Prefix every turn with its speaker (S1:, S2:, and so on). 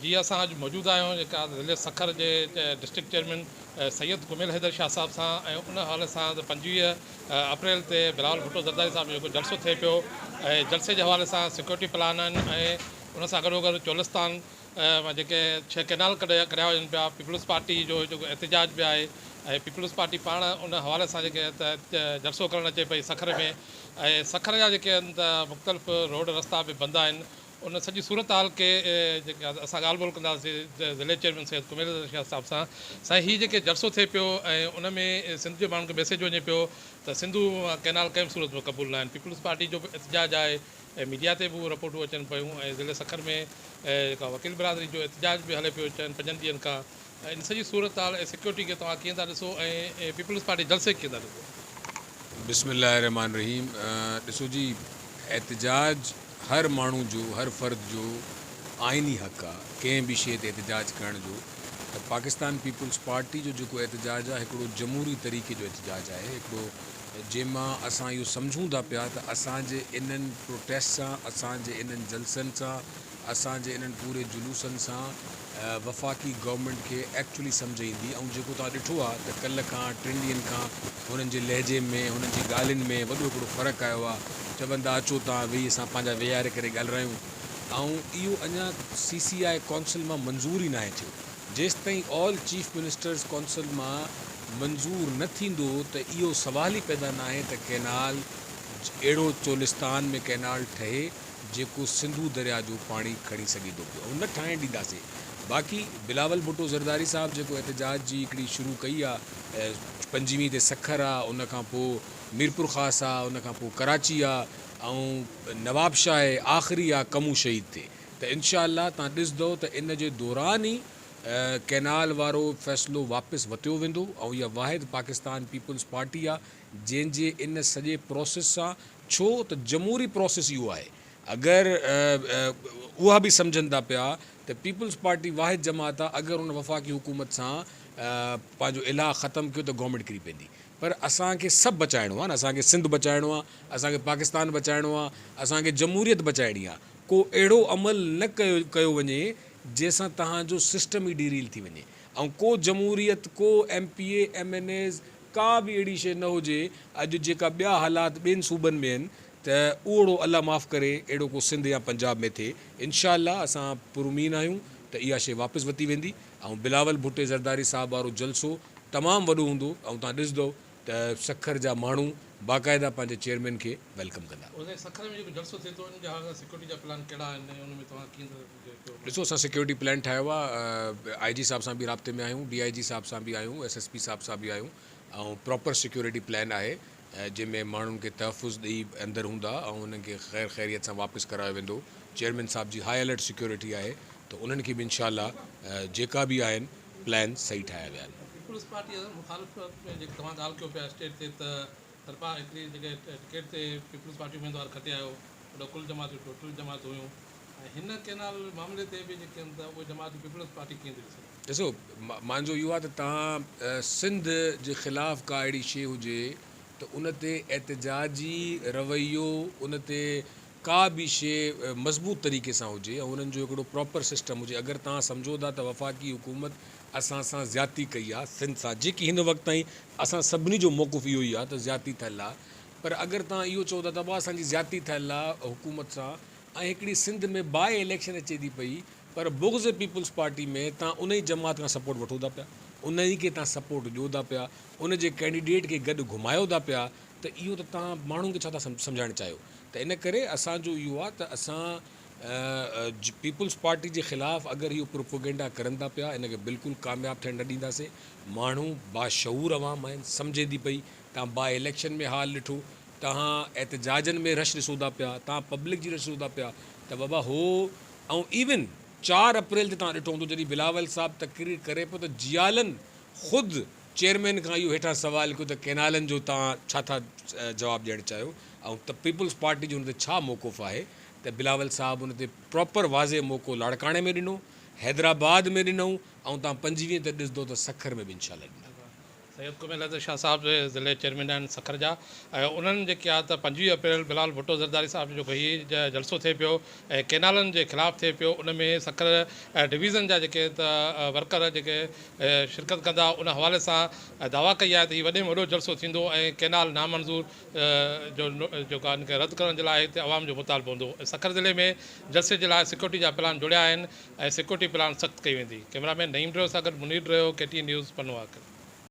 S1: جي اسان اڄ موجود آهيون جيڪا ضلعي سکر جي ڊسٽرڪٽ چيئرمين سيد ڪميل حيدر شاهه صاحب سان ۽ ان حوالي سان ته 25 اپريل تي بلاول ڀٽو زرداري صاحب جو جيڪو جلسو ٿئي پيو ۽ جلسي جي حوالي سان سيڪيورٽي پلان آهن ۽ ان سان گڏوگڏ چولستان مان جيڪي 6 ڪئنال ڪڍيا وڃن پيا پيپلز پارٽي جو جيڪو احتجاج به آهي ۽ پيپلز پارٽي پاڻ ان حوالي سان جيڪي جلسو ڪرڻ اچي پئي سکر ۾ ۽ سکر جا جيڪي آهن ته مختلف روڊ رستا به بند آهن ان سڄي صورتحال کي جيڪا اسان ڳالهه ٻولهه ڪنداسين ضلعي چيئرمين سيد ڪميل رضا شاهه صاحب سان. سائين هي جيڪي جلسو ٿئي پيو ۽ ان ۾ سنڌ جي ماڻهن کي ميسيج وڃي پيو ته سنڌو ڪئنال ڪنهن به صورت ۾ قبول ناهن پيپلز پارٽي جو به احتجاج آهي ۽ ميڊيا تي به اهي رپورٽون اچن پيون ۽ ضلعي سکر ۾ جيڪا وڪيل برادري جو احتجاج به هلي پيو چئن پنجن ڏينهن کان ان سڄي صورتحال ۽ سيڪيورٽي کي توهان ڪيئن ٿا ڏسو ۽ پيپلز پارٽي جلسي کي ڪيئن ٿا ڏسو؟
S2: بسم الله الرحمٰن الرحيم ڏسو جي احتجاج هر ماڻهو جو، هر فرد جو آئيني حق آ ڪنهن به شيء تي احتجاج ڪرڻ جو ته پاڪستان پيپلز پارٽي جو جيڪو احتجاج آ هڪڙو جمهوري طريقي جو احتجاج آهي هڪڙو جنهن مان اسان اهو سمجهون ٿا پيا ته اسان جي انهن پروٽيسٽ سان اسان جي انهن جلسن سان اسان جي انهن پوري جلوسن سان وفاقي گورنمينٽ کي ايڪچولي سمجهه ايندي ۽ جيڪو توهان ڏٺو آ ته ڪلهه کان ٽن ڏينهن کان هنن جي لهجي ۾ هنن جي ڳالهين ۾ وڏو هڪڙو فرق آيو آ چون ٿا اچو توهان ويهي اسان پنهنجا ويهاري ڪري ڳالهرايون ۽ اهو اڃا سي سي آء ڪونسل مان منظور ئي ناهي ٿيو جيستائين آل چيف منسٽرز ڪونسل مان منظور نه ٿيندو ته اهو سوال ئي پيدا ناهي ته ڪئنال اهڙو چولستان ۾ ڪئنال ٺهي جيڪو سنڌو درياء جو پاڻي کڻي سگهي ٿو پيو ۽ نه ٺاهڻ ڏينداسين باقي بلاول ڀٽو زرداري صاحب جيڪو احتجاج جي هڪڙي شروع ڪئي آ پنجويهين تي سکر آ ان کان پو ميرپورخاص آ ان کان پو ڪراچي آ ۽ نوابشاهه آهي آخري آ ڪمون شهيد تي ته انشاء الله تان ڏسندو ته ان جي دوران ئي ڪئنال وارو فيصلو واپس وتيو ويندو ۽ اها واحد پاڪستان پيپلز پارٽي آ جنهن جي ان سڄي پروسيس سان ڇو ته جمهوري پروسيس اهو آهي اگر اها به سمجهن ٿا پيا ته پيپلز پارٽي واحد جماعت آهي اگر ان وفاقي حڪومت سان پنهنجو الحاق ختم ڪيو ته گورنمينٽ ڪري پوندي پر اسان کي سڀ بچائڻو آهي نه اسان کي سنڌ بچائڻو آهي اسان کي پاڪستان بچائڻو آهي اسان کي جمهوريت بچائڻي آهي ڪو اهڙو عمل نه ڪيو ڪيو وڃي جنهن سان توهان جو سسٽم ئي ڊيريل ٿي وڃي ۽ ڪو جمهوريت ڪو M P A M N As ڪا به اهڙي شيء نه هجي، اڄ جيڪا ٻيا حالات ٻين صوبن ۾ آهن ته اهڙو الله معاف ڪري اهڙو ڪو سنڌ يا پنجاب ۾ ٿئي، انشاء الله اسان پراميد آهيون ته اها شيء واپس وتي ويندي ۽ بلاول ڀٽي زرداري صاحب وارو جلسو تمام وڏو هوندو ۽ توهان ڏسندؤ ته سکر جا ماڻهو باقاعده پنهنجي چيئرمين کي welcome ڪندا.
S1: اتي سکر ۾ جيڪو جلسو ٿئي ٿو ان جي حوالي سان سيڪيورٽي جا پلان ڪهڙا آهن ۽ ان ۾ توهان ڪيئن ٿا
S2: ڏسو اسان سيڪيورٽي پلان ٺاهيو آ آء جي صاحب سان به رابطي ۾ آهيون ڊي I جي صاحب سان به آهيون ايس ايس پي صاحب سان به آهيون ۽ پراپر سيڪيورٽي پلان آهي جنهن ۾ ماڻهن کي تحفظ ڏئي اندر هوندا ۽ انهن کي خير خيريت سان واپس ڪرايو ويندو چيئرمين صاحب جي هاء الرٽ سيڪيورٽي آهي ته انهن کي به انشاء الله جيڪا به آهن پلان صحيح ٺاهيا ويا آهن.
S1: پيپلز پارٽي مخالفت ۾ جيڪي توهان ڳالهه ڪيو پيا اسٽيج تي ته طرفان هڪڙي جيڪي ٽڪيٽ تي پيپلز پارٽي اميدوار کٽي آيو وڏو ڪل جماعتون ٽوٽل جماعت هيون ۽ هن ڪئنال معاملي تي به جيڪي آهن ته اهي جماعتون پيپلز پارٽي ڪيئن ٿي ڏسي؟
S2: ڏسو مانجو اهو آهي ته توهان سنڌ جي خلاف ڪا اهڙي شيء هجي ته ان تي احتجاجي رويو ان تي ڪا به شيء مضبوط طريقي سان هجي ۽ انهن جو هڪڙو پراپر سسٽم هجي اگر توهان سمجهو ٿا ته وفاقي حڪومت اسان سان زيادتي ڪئي آهي سنڌ سان جيڪي هن وقت تائين اسان سڀني جو موقف اهو ئي آهي ته زيادتي ٿيل آهي پر اگر توهان اهو چئو ٿا ته ابا اسان جي زيادتي ٿيل آهي حڪومت سان ۽ هڪڙي سنڌ ۾ باء اليڪشن اچي ٿي پئي پر بغض پيپلز پارٽي ۾ تان انهي جماعت کان سپورٽ وٺو ٿا پيا انهي کي تان سپورٽ ڏيو ٿا پيا ان جي ڪينڊيڊيٽ کي گڏ گهمايو ٿا پيا ته اهو ته تان ماڻهن کي ڇا ٿا سمجهائڻ چاهيو ته ان ڪري اسان جو اهو آ ته اسان پيپلز پارٽي جي خلاف اگر اهو پروپوگينڊا ڪرن ٿا پيا ان کي بلڪل ڪامياب ٿيڻ نه ڏينداسين ماڻهو باشعور عوام آهن سمجهي ٿي پئي تان باء اليڪشن ۾ حال ڏٺو توهان احتجاجن ۾ رش ڏسو ٿا پيا، توهان پبلڪ جي رش ڏسو ٿا پيا ته بابا هو ۽ ايون 4 اپريل تي توهان ڏٺو هوندو جڏهن بلاول صاحب تقرير ڪري پيو ته جيالن خود چيئرمين کان اهو هيٺان سوال ڪيو ته ڪينالن جو توهان ڇا ٿا جواب ڏيڻ چاهيو ۽ ته پيپلز پارٽي جو ان تي ڇا موقف آهي ته بلاول صاحب ان تي پراپر واضح موقعو لاڙڪاڻي ۾ ڏنو، حيدرآباد ۾ ڏنو ۽ توهان 25 تي ڏسندو ته سکر ۾ به انشاء الله ڏيندا.
S1: سيد ڪميل حيدر شاهه صاحب ضلعي چيئرمين آهن سکر جا ۽ انهن جيڪي آ ته 25 اپريل بلاول ڀٽو زرداري صاحب جو جيڪو هي جلسو ٿئي پيو ۽ ڪينالن جي خلاف ٿئي پيو ان ۾ سکر ڊويزن جا جيڪي ته ورڪر جيڪي شرڪت ڪندا ان حوالي سان دعويٰ ڪئي آهي ته هي وڏي ۾ وڏو جلسو ٿيندو ۽ ڪينال نامنظور جو جيڪو آهي ان کي رد ڪرڻ جي لاء هتي عوام جو مطالبو هوندو ۽ سکر ضلعي ۾ جلسي جي لاء سيڪيورٽي جا پلان جوڙيا آهن ۽ سيڪيورٽي پلان سخت ڪئي ويندي. ڪئميرا مين نعيم ڊريو سان گڏ Munir Dreyo, K T N news, Pano Aqil.